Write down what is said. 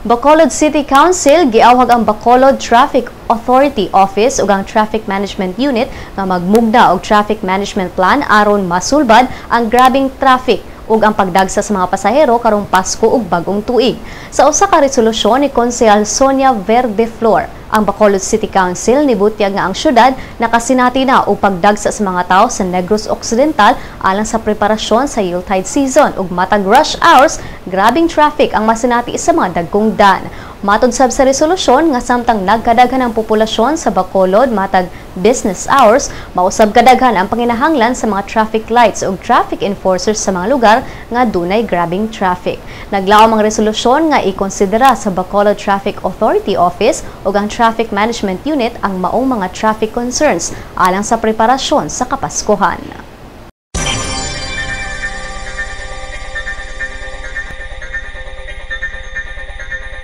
Bacolod City Council giawhag ang Bacolod Traffic Authority Office ug ang Traffic Management Unit nga magmugna og traffic management plan aron masulbad ang grabing traffic ug ang pagdagsa sa mga pasahero karong Pasko ug Bagong Tuig. Sa usa ka resolusyon ni Konsehal Sonia Verdeflor, ang Bacolod City Council nibutyag nga ang syudad nakasinati na og pagdagsa sa mga tawo sa Negros Occidental alang sa preparasyon sa Yuletide season ug matag rush hours, grabing traffic ang masinati sa mga dagkong dan. Matod sab sa resolusyon nga samtang nagkadaghan ang populasyon sa Bacolod matag business hours, mausab kadaghan ang panginahanglan sa mga traffic lights ug traffic enforcers sa mga lugar nga dunay grabing traffic. Naglaom ang resolusyon nga ikonsidera sa Bacolod Traffic Authority Office ug ang Traffic Management Unit ang maong mga traffic concerns alang sa preparasyon sa Kapaskuhan.